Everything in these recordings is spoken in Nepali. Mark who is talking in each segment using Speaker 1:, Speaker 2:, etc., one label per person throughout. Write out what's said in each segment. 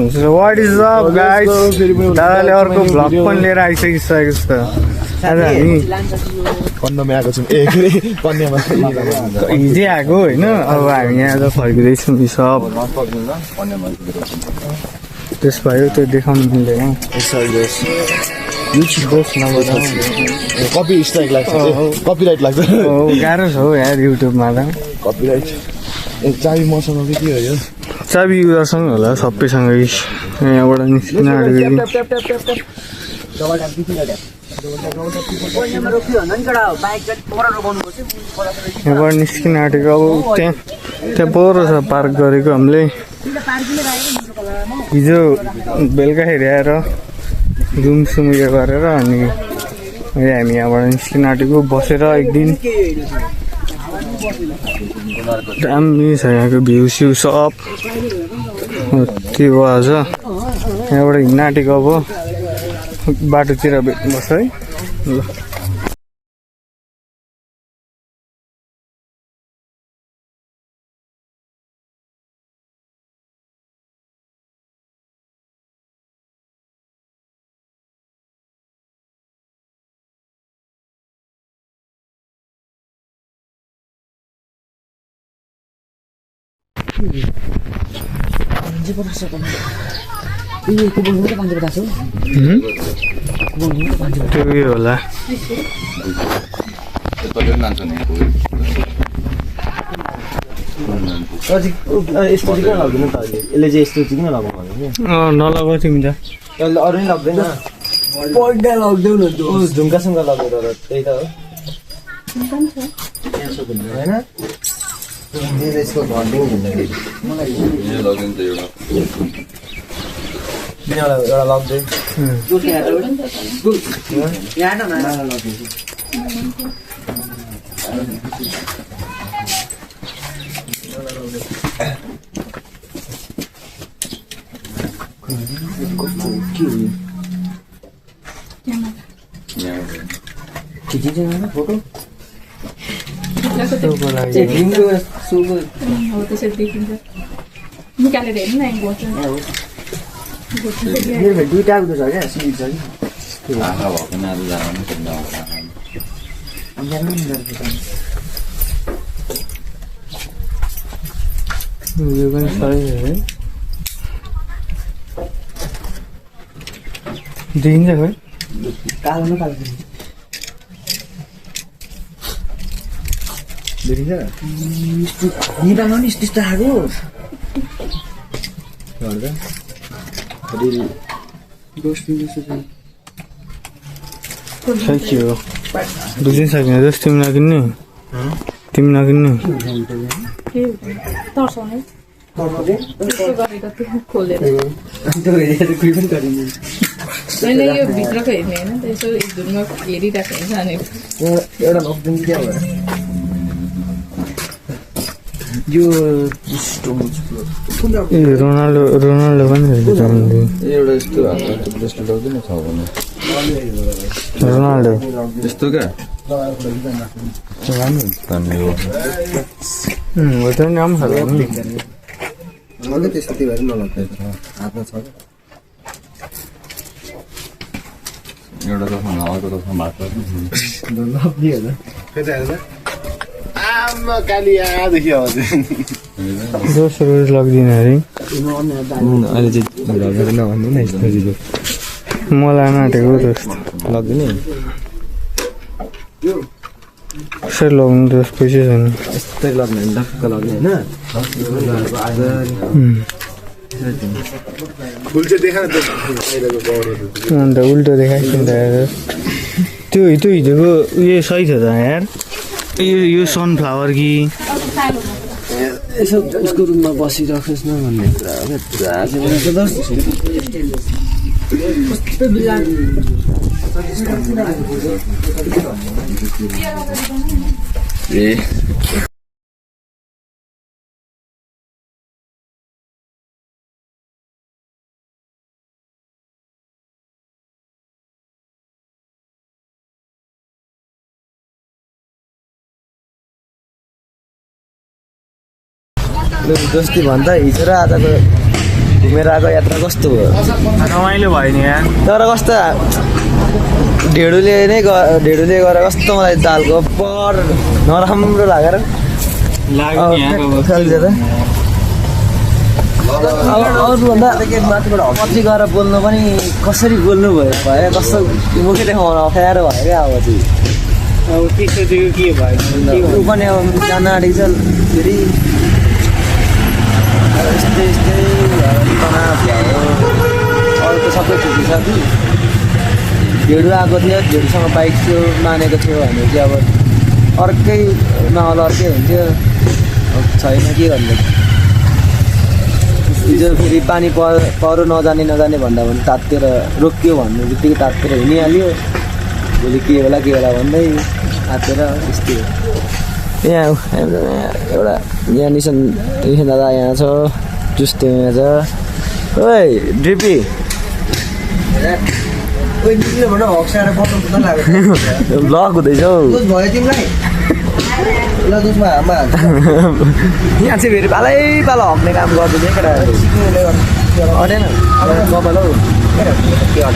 Speaker 1: What is up guys? दादाले अर्को भ्लग पनि लिएर आइसकिसकेको छ। आज हामी
Speaker 2: कन्यामा आएको छौँ। ए के रे कन्यामा
Speaker 1: हिजै आएको होइन। अब हामी यहाँ आज फर्किँदैछौँ सब। त्यस भयो त्यो देखाउनु मिल्दैन।
Speaker 2: कपी स्ट्राइक लाग्छ, कपिराइट लाग्छ।
Speaker 1: गाह्रो छ हौ यार युट्युबमा त
Speaker 2: कपिराइट। चाबी मसँग के हो यो?
Speaker 1: चाबी उनीहरूसँग होला सबैसँग। यहाँबाट निस्किन आँटेको यहाँबाट निस्किन आँटेको। अब त्यहाँ पर छ पार्क गरेको हामीले। हिजो बेलुकाखेरि आएर रुमसुम उयो गरेर अनि हामी यहाँबाट निस्किन आँटेको। बसेर एक दिन दामी छ यहाँको भ्यू स्यू सब। त्यो भयो आज यहाँबाट हिँड्न आँटेको। अब बाटोतिर भेट्नुपर्छ है। ल त्यो उयो होला।
Speaker 2: यस्तो चाहिँ किन लाग्दैन त अहिले? यसले चाहिँ यस्तो चाहिँ किन लगाउनु भने
Speaker 1: नलगाऊ तिमी त।
Speaker 2: अरू नै लाग्दैन। पड्डा लाग्दैन त्यो झुम्कासुम्का लगेर त्यही त हो होइन। यसको घन्टिङ हुँदाखेरि एउटा लग्दै फोटो
Speaker 3: निकालेर हेर्नु न
Speaker 2: दुईटा उयो छ क्या सिट छ कि
Speaker 1: यो पनि सही है। देखिन्छ खोइ
Speaker 2: कालो न कालो देखिन्छ निदामा नि यस्तो आएको
Speaker 1: सक्यो। बुझ्नै सकिन जस्तो तिमी नकिन्ने। तिमी नकिन्ने
Speaker 3: खोलेर यो भित्रको हेर्ने होइन यसो एक धुनमा हेरिरहेको हुन्छ अनि
Speaker 2: एउटा लकडाउन क्या भयो यो
Speaker 1: रोनाल्डो पनि
Speaker 2: एउटा यस्तो ब्रेसलेट आउँदैन छ भने
Speaker 1: रोनाल्डो
Speaker 2: यस्तो क्या
Speaker 1: हो त नि आउँछ
Speaker 2: मैले त्यस्तो त्यो भएर नलग्दै हातमा छ एउटा दोकान अर्को दोकान भएको आमा कालियादेखि आउँछ
Speaker 1: दोस्रो लग्दिन अरे
Speaker 2: अहिले चाहिँ लगेर नभन्नु न यस्तो
Speaker 1: मलाई नाटेको जस्तो
Speaker 2: लग्दैन
Speaker 1: कसरी लगाउनु त पैसा छैन।
Speaker 2: यस्तै लग्ने डक्क लग्ने होइन
Speaker 1: अन्त उल्टो देखाइस् नि त यार। त्यो हिजोको उयो सही छ त यार। यो सनफ्लावर कि
Speaker 2: यसो उसको रुममा बसिराखोस् न भन्ने कुरा ए जस्ती भन्दा हिजो र आजको घुमेर आएको यात्रा कस्तो भयो
Speaker 1: रमाइलो भयो नि यहाँ
Speaker 2: तर कस्तो ढेडुले गरेर कस्तो मलाई दालको पर नराम्रो लागेर
Speaker 1: लाग्यो नि यहाँको
Speaker 2: अरूभन्दा पछि गएर बोल्नु पनि कसरी बोल्नु भयो कस्तो मुखै देखाउन अप्ठ्यारो भयो क्या अब चाहिँ
Speaker 1: अब त्यस्तो चाहिँ के भयो
Speaker 2: ऊ पनि अब जान आँटेको छ फेरि यस्तै तनाव भयो अरू त सबै ठिकै छ कि ढेडु आएको थियो ढेडुसँग बाइक थियो मानेको थियो भने चाहिँ अब अर्कै माहौल अर्कै हुन्थ्यो अब छैन के भन्नु हिजो फेरि पानी परो नजाने भन्दा भने तात्तिर रोकियो भन्ने बित्तिकै तात्तिर हिँडिहाल्यो भोलि के होला भन्दै तातेर त्यस्तै हो यहाँ एउटा यहाँ निसन दादा यहाँ छ जुस्तो यहाँ छ ओइ ड्रिपी ब्लग हुँदैछ हौ यहाँ चाहिँ फेरि पालै पालो हक्ने काम गर्दैछ केटाहरू अटेन कपाल हौ यहाँ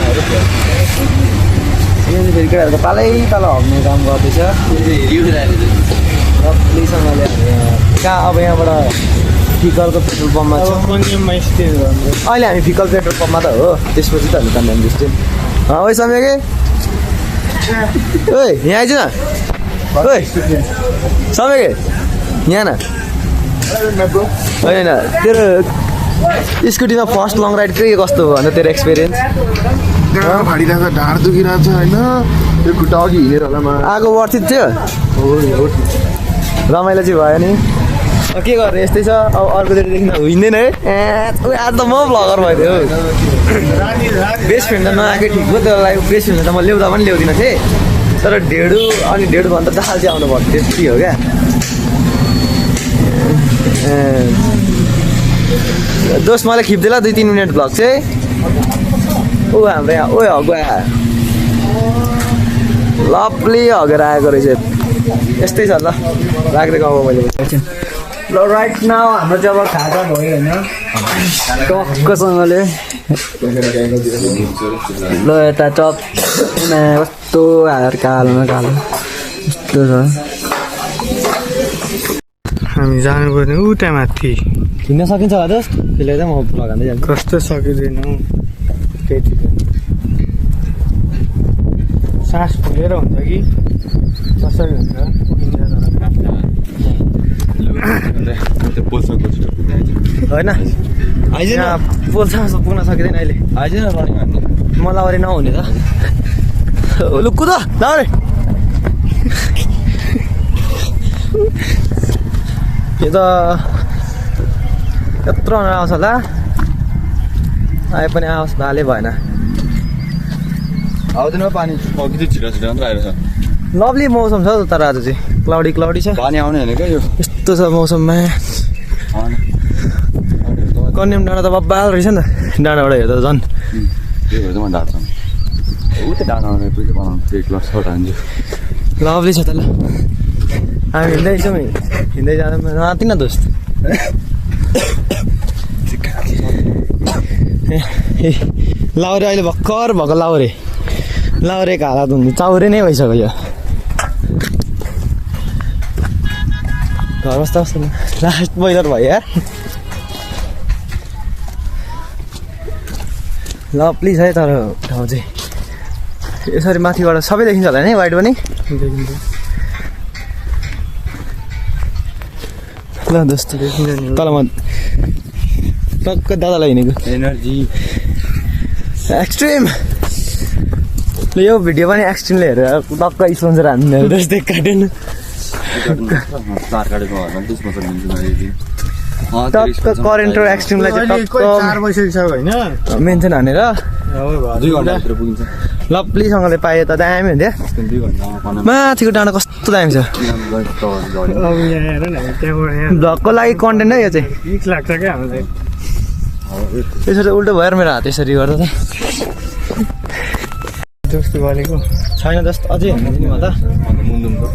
Speaker 2: फेरि केटाहरूको पालै पालो हक्ने काम गर्दैछ रक्लीसँगले कहाँ अब यहाँबाट फिकलको पेट्रोल पम्पमा छ अहिले हामी फिकल पेट्रोल पम्पमा त हो त्यसपछि त हामी कन्याम डिस्ट्रिक्ट ओइ समय के ओइ यहाँ आइज न ओइ समय के यहाँ न होइन तेरो स्कुटीमा फर्स्ट लङ राइड के कस्तो भयो अन्त तेरो एक्सपिरियन्स
Speaker 4: फाडिरहेको ढाड दुखिरहेको छ होइन त्यो खुट्टा अघि हिँडेर होला
Speaker 2: आगो वर्थित थियो रमाइलो चाहिँ भयो नि के गर्ने यस्तै छ अब अर्कोचोटिदेखि त हिँड्दैन है आज त म भ्लगर भइदियो बेस्ट फ्रेन्ड त नआएकै ठिक हो त्यसलाई बेस्ट फ्रेन्ड त म ल्याउँदा पनि ल्याउँदिनँ थिएँ तर ढेडु अनि ढेडुभन्दा दाल चाहिँ आउनु पर्छ त्यति हो क्या दोस्त मलाई खिच्दै 2-3 मिनट भ्लग चाहिँ ऊ हाम्रो यहाँ ओ हगुवा लभली हगेर आएको रहेछ यस्तै छ ल राखिदिएको अब मैले ल राइट नाउ हाम्रो चाहिँ अब खाजा भयो होइन टक्कसँगले ल यता चप कस्तो हालेर कालो कस्तो छ
Speaker 1: हामी जानुपर्ने ऊ त्यहाँ माथि
Speaker 2: हिँड्न सकिन्छ होला दोस्त त्यसले चाहिँ म लगाउँदै जान्छु
Speaker 1: कस्तो सकिँदैन हौ त्यति सास फुलेर हुन्छ कि कसरी हुन्छ
Speaker 2: होइन आइज पोल्सामा पुग्न सकिँदैन अहिले आइज मलाई नहुने त लु कुद लाउरे यो त यत्रो आउँछ होला आए पनि आओस् भाले भएन
Speaker 4: आउँदैन पानी अघि चाहिँ छिटो छिटो मात्रै आइरहेछ
Speaker 2: लभली मौसम छ तर आज चाहिँ क्लाउडी छ
Speaker 4: पानी आउने होइन क्या यो
Speaker 2: यस्तो छ मौसममा कन्याम डाँडा त बब्बाल रहेछ नि त डाँडाबाट हेर्दा झन्
Speaker 4: त्यही भएर चाहिँ म ढाड्छ ऊ त्यो डाँडा आउने बनाउनु त्यही क्लास सर्ट हान्छु
Speaker 2: लभली छ त ल हामी हिँड्दैछौँ हिँड्दै जाँदा नातिन दोस्त लाउरे अहिले भर्खर भएको लाउरेको हालत हुन्छ चाउरे नै भइसक्यो यो घर बस्दा कस्तो लास्ट बोइलर भयो यार लभली छ है तर ठाउँ चाहिँ यसरी माथिबाट सबै देखिन्छ होला नि वाइट पनि ल दोस्त तल म टक्क दादालाई हिँडेको
Speaker 4: एनर्जी
Speaker 2: एक्सट्रिम ल यो भिडियो पनि एक्सट्रिमले हेरेर टक्क स्पोन्सर हान्ने जस्तै काटेन
Speaker 4: तार काटेको घरमा त्यसमा त मिल्छ
Speaker 2: टक्क करेन्ट र एक्सट्रिमलाई चाहिँ टक्क
Speaker 1: 4 बजिसक्यो होइन
Speaker 2: मेन्सन हानेर
Speaker 4: 2 घन्टाभित्र पुगिन्छ
Speaker 2: लभलीसँगले पाए त दामी हुन्थ्यो
Speaker 4: 2 घन्टामा
Speaker 2: माथिको डाँडा कस्तो दामी छ
Speaker 1: अब यहाँ हेर न त्यहाँबाट यहाँ
Speaker 2: भ्लगको लागि कन्टेन्ट है यो चाहिँ
Speaker 1: रिक लाग्छ क्या हामीलाई
Speaker 2: त्यसरी उल्टो भएर मेरो हात यसरी गर्दा त
Speaker 1: जस्तो गरेको
Speaker 2: छैन जस्तो अझै हेर्नु म त
Speaker 4: मुन्दुमको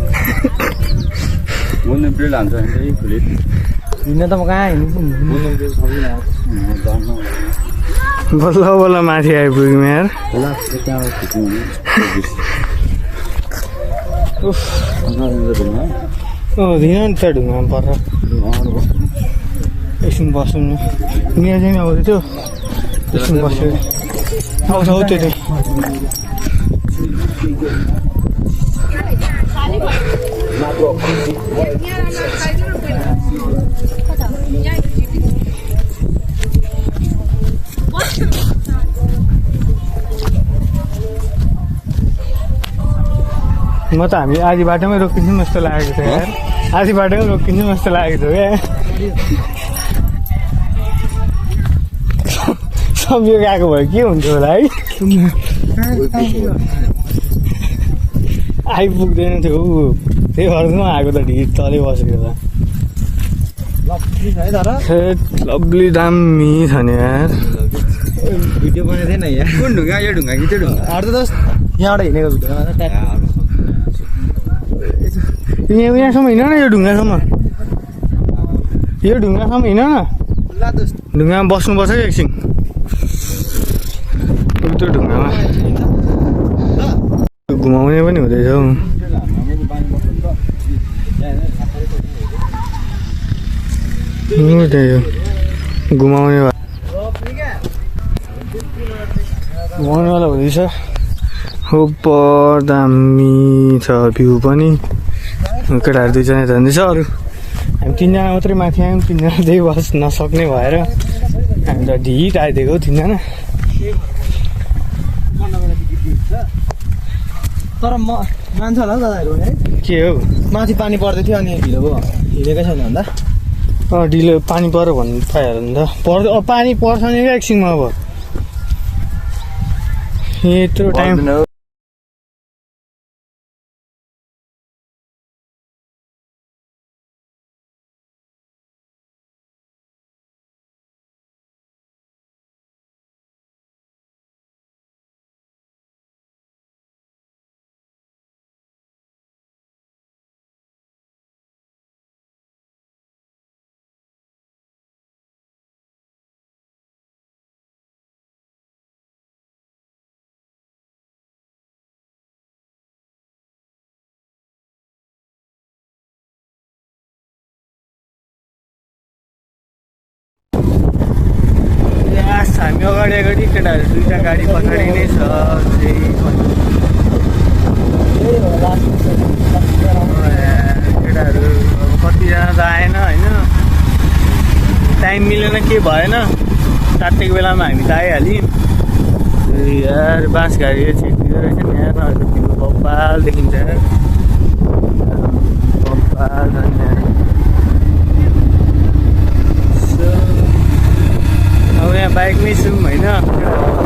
Speaker 4: मुन्दुम प्लेट हान्छ भने चाहिँ फुले
Speaker 2: हिँड्न त म कहाँ हिँड्छु
Speaker 1: बल्ल बल्ल माथि आइपुग्यौँ यार धिन नि त ढुङ्गामा परेर एकछिन बस्नु नि यहाँ चाहिँ आउँदै थियो एकछिन बस्यो आउँछ हौ त्यो चाहिँ म त हामी आधी बाटोमै रोकिन्छौँ जस्तो लागेको थियो यार आधी बाटोमै रोकिन्छौँ जस्तो लागेको थियो क्या सब्जी गएको भए के हुन्थ्यो होला है आइपुग्दैन थियो त्यही भएर म आएको त ढिट तलै बसेको त लभली दामी छ नि यार
Speaker 2: भिडियो बनाएको थिएन यहाँ
Speaker 4: कुन ढुङ्गा यो ढुङ्गा कि त्यो ढुङ्गा
Speaker 2: यहाँबाट हिँडेको भिडियोमा
Speaker 1: यहाँसम्म हिँड न यो ढुङ्गासम्म हिँड न ढुङ्गामा बस्नुपर्छ कि एकछिन त्यो ढुङ्गामा घुमाउने पनि हुँदैछ हौ घुमाउनेवाला हुँदैछ हो दामी छ भ्यू पनि केटाहरू दुईजना जाँदैछ अरू हामी तिनजना मात्रै माथि आयौँ तिनजना त्यही बस नसक्ने भएर हामी त ढिट आइदिएको तिनजना
Speaker 2: तर म मान्छ होला हौ दादाहरू है
Speaker 1: के हो
Speaker 2: माथि पानी पर्दै थियो अनि ढिलो भयो हिँडेकै छैन भन्दा
Speaker 1: ढिलो पानी पऱ्यो भन्नु पाइहाल्यो नि त पर्दै पानी पर्छ नि क्या एकछिनमा अब यत्रो टाइम हामी अगाडि केटाहरू दुईवटा गाडी पछाडि नै छ केटाहरू अब कतिजना त आएन होइन टाइम मिलेन के भएन सात्तिको बेलामा हामी त आइहाल्यौँ यार बाँस गाडी छेकिँदो रहेछ नि यार तिम्रो बब्बाल देखिन्छ यार बब्बाल अब यहाँ बाइकमै छौँ होइन